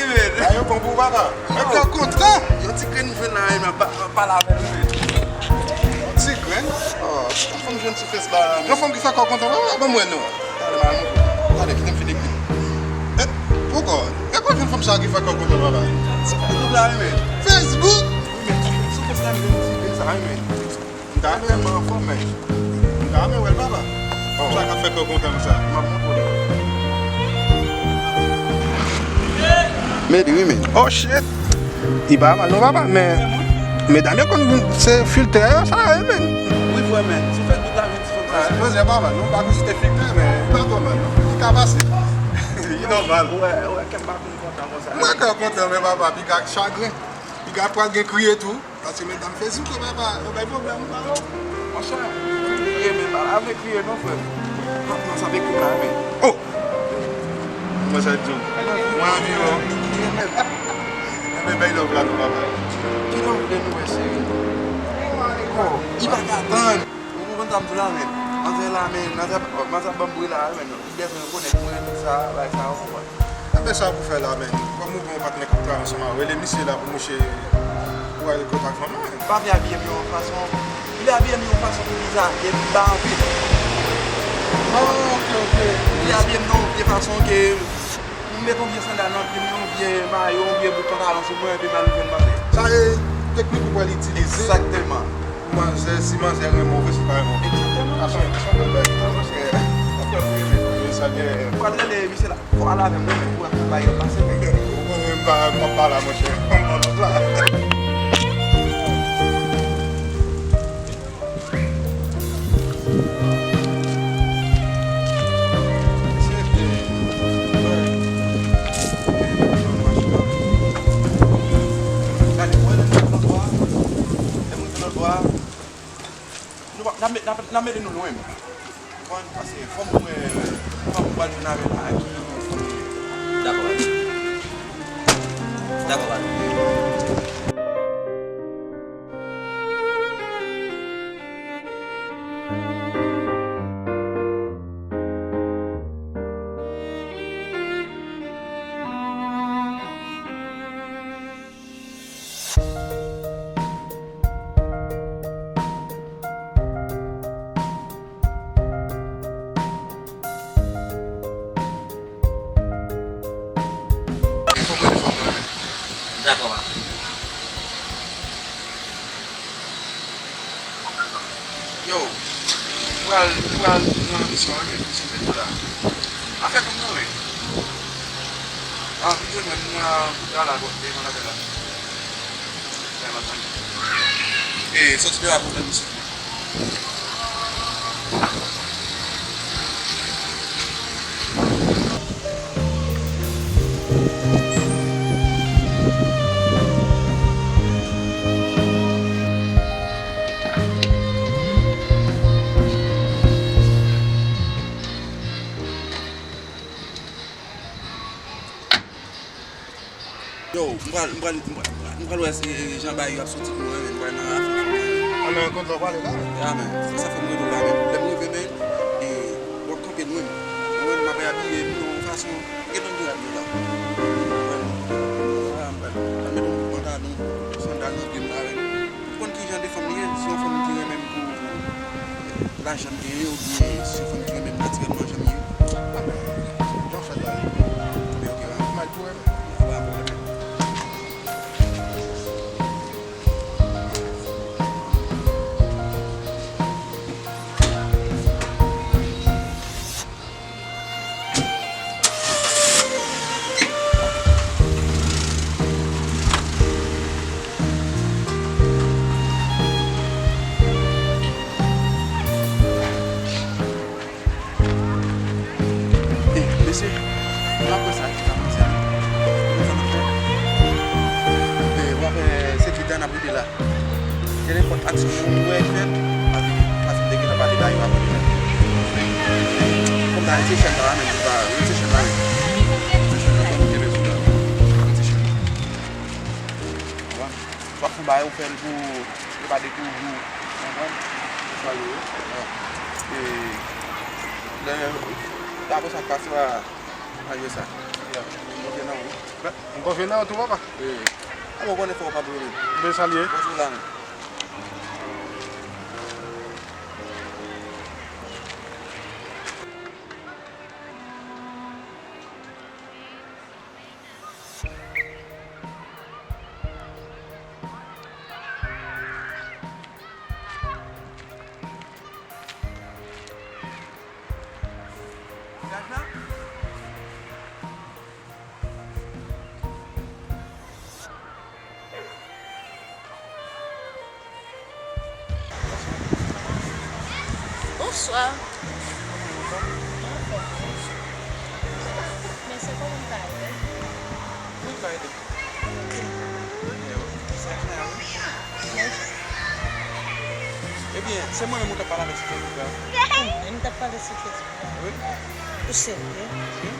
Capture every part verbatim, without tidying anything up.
A yo bon pou papa. Mwen kè kontan. Yon ti grenn m jwenn la, men m ap pale avè l, wi. Yon ti grenn? Oh, yon fanm jwenn sou fes la, men. Yon fanm ki fè kè w kontan, papa, ban m wè non. Gade, m al montre w. Gade, kite m fin ekri. Eh, poko. E kò jwenn fanm sa ki fè kè w kontan, papa? Sou Facebook la, wi, men. Facebook? Wi, men, sou Facebook la, m jwenn ti grenn sa, wi, men. M ta renmen anfòm, men. M ta renmen wè l, papa. Sa k ap fè kè w kontan konsa? M ap montre w. Medi, wi, men. Oh, shit! Li pa mal, non, papa, men medam yo konn se filtè yo, sa, wi, men. Wi, vrèman. Sou Facebook la, jwenn ti fanm sa. Manzè pa mal, non, pa konn se te filtè, men li pa twò mal, non. Li ka pase. Li nòmal. Wè, wè, kè m pa konn kontan konsa. Mwen kè kontan, men papa, piga ak chagren. Piga pral gen kriye tou. Paske medam Facebook yo, papa, yo bay pwoblèm, papa. Monchè, kriye, men pa lave kriye non, frè m. Pap nan sa vek kriye la, men. Oh! Mwen sa di w. Mwen anvi wè w. Enben, bay love la non, papa. Ki love de nou wè, cheri? Oh, li pa ka tann. Ou konprann sa m di w la, men. Manzè la, men, manzè, manzè ap ban m bri la, men. Li bezwen rekonèt mwen, tout sa, bagay sa, ou konprann. Enben sa pou fè la, men. Kòm ou gen yon patnè k ap travay ansanm avè w, rele misye la pou misye pou al kontak fanm nan, men. Pa vle abiye m yon fason. Li abiye m yon fason ki bizarre, ki bizarre anpil. Ah, ok, ok. Li abiye m nan yon vye fason ke m met yon vye sandal nan pye m, yon vye mayo, yon vye bout pantalon sou mwen, epi m al ouvri l mande. Sa e teknik ou pral itilize. Egzakteman. Manzè, si manzè renmen w vre, si l pa renmen w. Egzakteman, monchè. Sa fè, sa fè bèl. Monchè. Sa fè bèl. Sa byen. Ou pral rele misye la. Fò w al avè m, wi, men, pou w ap bay yo pase, men. Ou konnen m pa, m pa pale, monchè. M pa la. Gade, mwen, lè m rive lòt bò a, lè m rive lòt bò a, nou pa, n ap met, n ap, n ap mete nou lwen, men. Ou konprann? Paske fò m wè, fò m pral jwenn avè l a ki fanm li ye. Dakò, papa. Dakò, papa. Dakò, papa. Yo, m pral, m pral nan misyon an, men misyon fè tou la. Afè fanm nan, wi. Ah, m jwenn mwen, m nan bout la, la, devan lakay la. Fè m atann. E, soti de la pou jwenn misyon. Yo, m pral, m pral, m pral, m pral wè si jan bagay yo ap soti pou mwen, men m pral nan afè fanm nan. An nan rankont la w prale la? Ya, men, se sa fè m rele w la, men. Lè m rive, men, e, w ap kanpe lwen. Ou wè, m ap abiye m yon fason, m gen tan de rad mwen la. Ou wè, m pral, m pral, m pral mete yon pantalon, sandal nan pye m la, men. Ou konn ki jan de fanm li ye? Se yon fanm ki renmen m pou lajan m genyen oubyen se yon fanm ki renmen m natirèlman jan m ye? Jan w fè l la, wi. Oke, oke, pa mal pou wè, men. Pa pwoblèm. Eh, mesye, nou ap wè sa ki ka panse a. Nou fè, nou fè. Eh, w ap, eh, se Twitter n ap rete la. Kenenpòt aksyon nou wè k fèt, pa vini, paske m te gentan pale ba yo avan deja. Kòm ta rete chèn la, men nou pa rete chèn la, men. Rete chèn la, fò nou kenbe sou la. Rete chèn la. Konprann? Swa fon bagay ou fè l pou yo pa dekouvri w. Konprann? Se sa l ye. E lè, dapre sa k pase a, a jwe sa. Monte nan ou. M konfye nan ou tou, papa. Wi, wi. A bon, konnen fò w pa pou yo menm. M vle salye. Bonjou la menm. Bonswa. Mwen anfòm, wi. Mèsi, kòman m ka ede? Mwen ka ede. Byen, wi. Sa k fè a, wi? Mèsi. Ebyen, se mwen menm ou t ap pale avèk sou Facebook la. Mwen menm t ap pale sou Facebook la. Wi. Ou serye? Wi.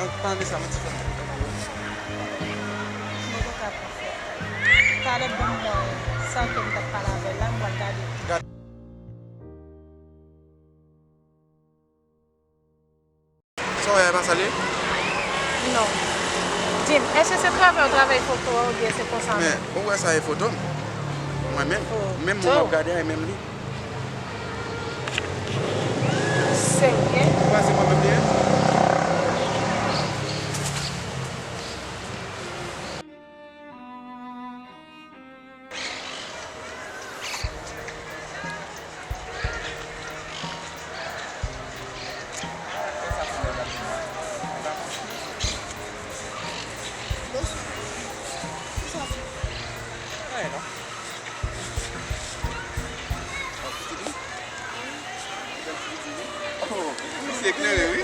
An palan de sa, mwen ti fè m kontak ou. Mwen poko ka pran frè. Talè ban m wè sa ke m t ap pale avè l la, m pral gade. Gade. Sa w wè a, e pa sa l ye? Non. Di m, èske se travay ou travay foto a oubyen se konsa menm? Men, ou wè sa e foto m? Mwen menm. Foto? Menm moun w ap gade a, e menm li. Serye? Ou wè se mwen menm li ye? Oh, misye eklere, wi.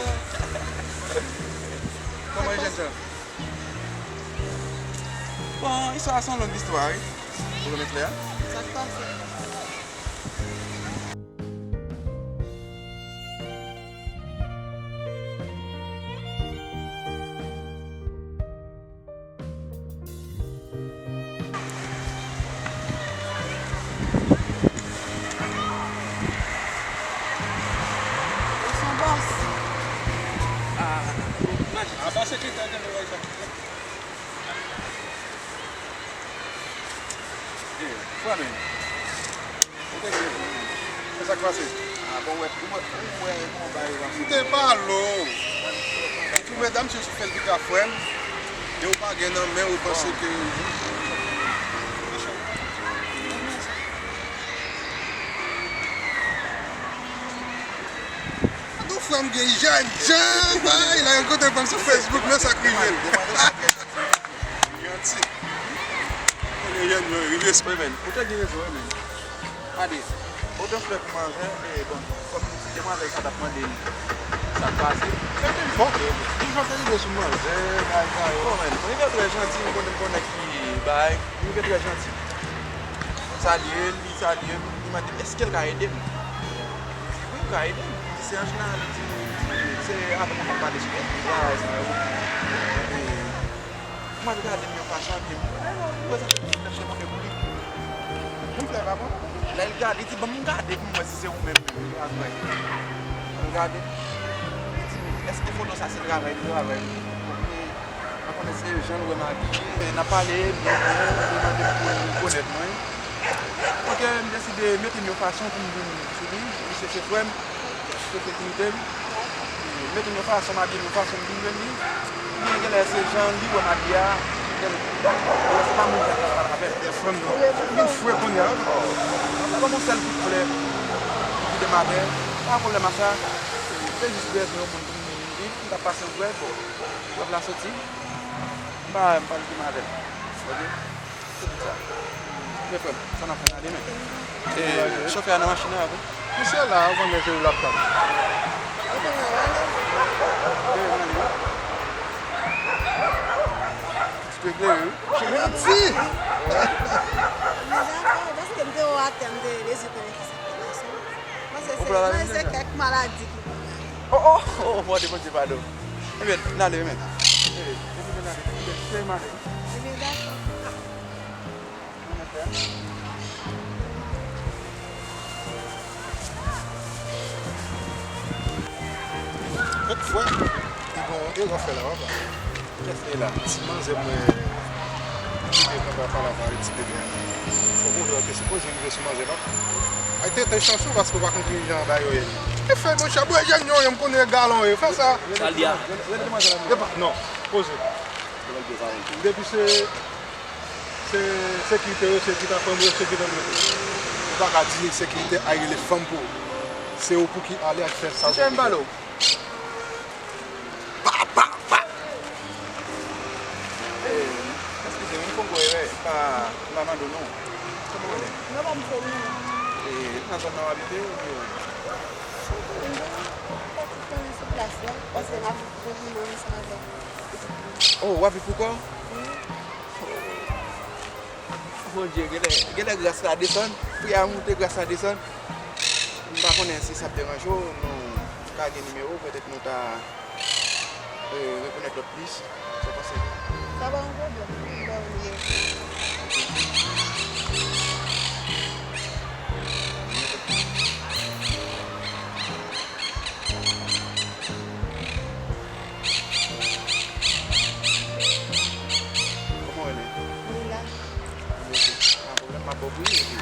Kòman e, jènjan? Bon, istwa a se yon long istwa, wi. Ou renmen flè a? Sa k pase? Ou se yon bòs. Ah, ah, pa sekretè ke nou wè sa. Eh, frè men. Ou te gen. Se sa k pase? Ah, bon, ou wè, ou wè, ou wè kòman bagay yo pase. M te pale w. Tou medam, se sou Facebook a, frè m. E ou pa gen nan men, ou panse ke. Tou frè m gen jènjan, bay, la renkontre fanm sou Facebook, men sa k rive l. Manti. Kounye a, nou rive espre, men. Ou te gen rezon, wi, men. Gade, otan flè pou manzè, e, bon, kòm demwazèl sa t ap mande m sa k pase. Bon, li jan te rive sou manzè, bagay sa yo. Bon, men, rive trè janti, m konnen, m konnen ki bay, rive trè janti. M salye l, li salye m, li mande m èske l ka ede m. M di wi, m ka ede m. M di se an jeneral, li di, li di se avè m ou konn pale sou Facebook, bagay sa yo. Mwen gade m yon fason, epi m prezante tout nèf chèf mwen pou li. Moun flè pa bon. Lè l gade, li di, "Ban m gade pou m wè si se ou menm menm, li pa vre." M gade, li di, "Èske foto sa se travay li travay?" Bon, mwen pa konnen se jan l wè m abiye. N ap pale, byen, byen, li mande m pou l rekonèt mwen. Ok, m deside mete m yon fason pou m vin sou li. Misye se frè m, se sekirite m. Mete m yon fason, m abiye m yon fason, m vin jwenn li. Oubyen genlè se jan li wè m abiye a, genlè se pa moun sa k ap pale avè m. Frè m non. Vin fre kounye a. Ban m yon sèl kout flè pou demann. Pa pwoblèm a sa. Se jis bezwen yon moun pou m vin viv. M t ap pase yon grèv. Grèv la soti. M pa, m pa vin avè l. Ok? Se pou sa. Men frè m, sa n ap fè n ale, men. E, chofè a nan machin nan avè w? Misye la, ou konnen se ou l ap tann. Ti pe klere, wi. Menti! Mwen dakò, paske m te wè atè, m te ezite, men ki sa k te pase. Mwen se, se, mwen se kèk maladi ki pran m. Oh, oh, oh, mande Bondye padon. Ebyen, n ale, men. Ebyen, n ale, n ale, n ale. Ebyen, dakò. Kèk fwa, li gon erè fè la, papa. Kèt Nela, ti manzè mwen ki te konn pale avè ti bebe a. Fòk ou wè, te sipoze rive sou manzè, non? Ay, te, te chans ou, paske w pa konn ki jan bagay yo ye. E fè, monchè, bwè jèn yo, yo, m konnen galon yo. Fè sa. Sa l di a? Epa, non. Poze. Depi se, se sekirite yo, se ki ta fanm yo, se ki ta yo. Ou pa ka di sekirite ay rele fanm pou ou. Se ou pou ki ale ak fè sa. Monchè, m pale w. Pa, pa, pa. Eh, eskize m, m fè yon gwo erè, m pa, m pa mande w non. Kòman w rele? Non, pa m se li. Eh, nan zòn nan w abite oubyen? M te, m te sou plas la, paske m ap viv ansanm avèk pitit mwen. Oh, w ap viv pou kò w? Wi. Oh. Bondye, genlè, genlè gras la desann, priyè a moute, gras la desann. M pa konnen si sa ap deranje w, nou ka gen nimewo w, petèt nou ta, e, rekonèt lòt plis. Sa w panse? Sa pa yon pwoblèm, m ba w nimewo. Kòman w rele? Lila. Lila, ok. Pa gen pwoblèm, m ap ba w pri, epi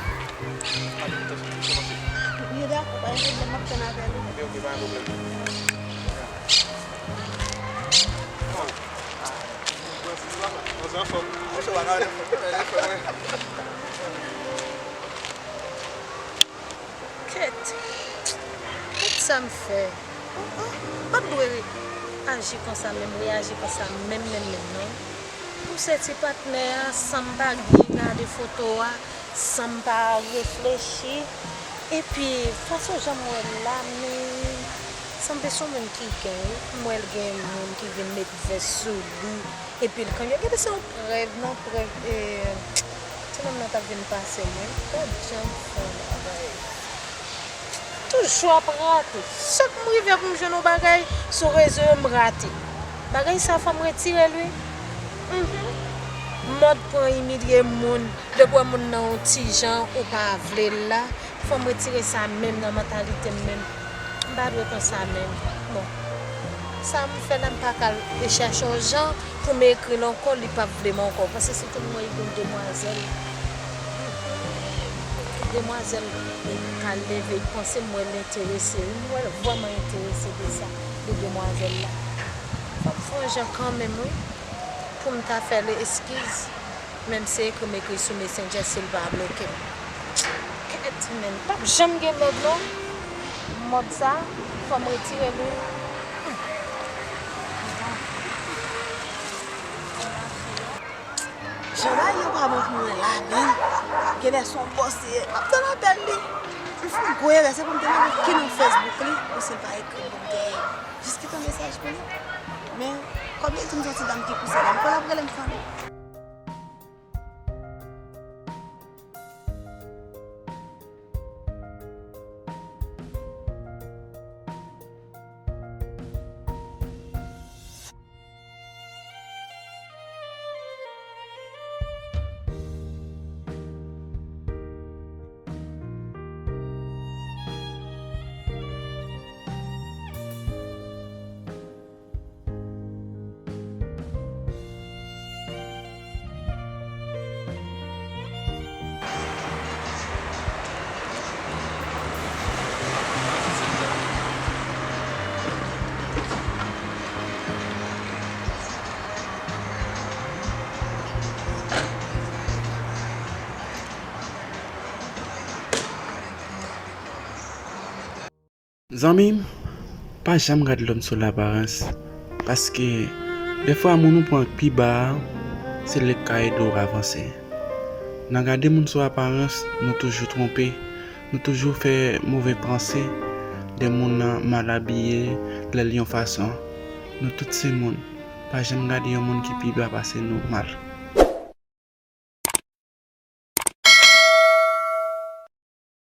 m ap di w kòman se. Yo dakò, pa gen pwoblèm, m ap tann apèl ou. Ok, ok, pa gen pwoblèm. Kèt. Kèt sa m fè. Oh, oh, m pa t dwe aji konsa menm, reyaji konsa menm, menm, menm, non. Pou se ti patnè a, san m pa gen gade foto a, san m pa reflechi. Epi, fason jan m wè l la, men, sanble se yon moun ki gen, wi. M wè l gen moun ki vin met vès sou li. Epi l kanpe. Gade se yon prèv nan prèv, e, ti nonm nan t ap vin pase mwen. Gad jan m fè yon bagay. Toujou ap rate. Chak m rive pou m jwenn yon bagay sou rezo yo, m rate. Bagay sa fò m retire l wi. Mhm. Mòd pran imilye moun. Depi w wè moun nan yon ti jan ou pa vle l la, fò m retire sa menm nan mantalite m menm. M pa dwe konsa menm. Bon. Sa m fè la, m pa ka al chèche yon jan pou m ekri l ankò, li p ap vle m ankò. Paske se tout mwen, yon demwazèl. Demwazèl ka leve, panse m wè l enterese wi. M wè l vrèman enterese de sa, de demwazèl la. Fò m fè yon jan kanmenm wi, pou m ta fè l eskiz. Menm si ekri m ekri sou Messenger, si l pa bloke m. Kèt, men, p ap janm gen mòd non. Mòd sa, fò m retire l wi. Jan bagay yo pa bon pou mwen la, men genlè se yon bòs li ye. M ap tann apèl li. M fè yon gwo erè, se pou m te mande ki non Facebook li, pou si l pa ekri m pou m te jis kite yon mesaj pou li. Men, kòm li di m se yon ti dam ki kouse la, m kwè l ap rele m kanmenm. Zanmi m, pa janm gade lòm sou laparans, paske dèfwa moun ou pran pi ba a, se li k ka ede w avanse. Nan gade moun sou aparans, nou toujou twonpe, nou toujou fè move panse de moun nan mal abiye, lè l yon fason. Nou tout se moun, pa janm gade yon moun ki pi ba pase nou mal.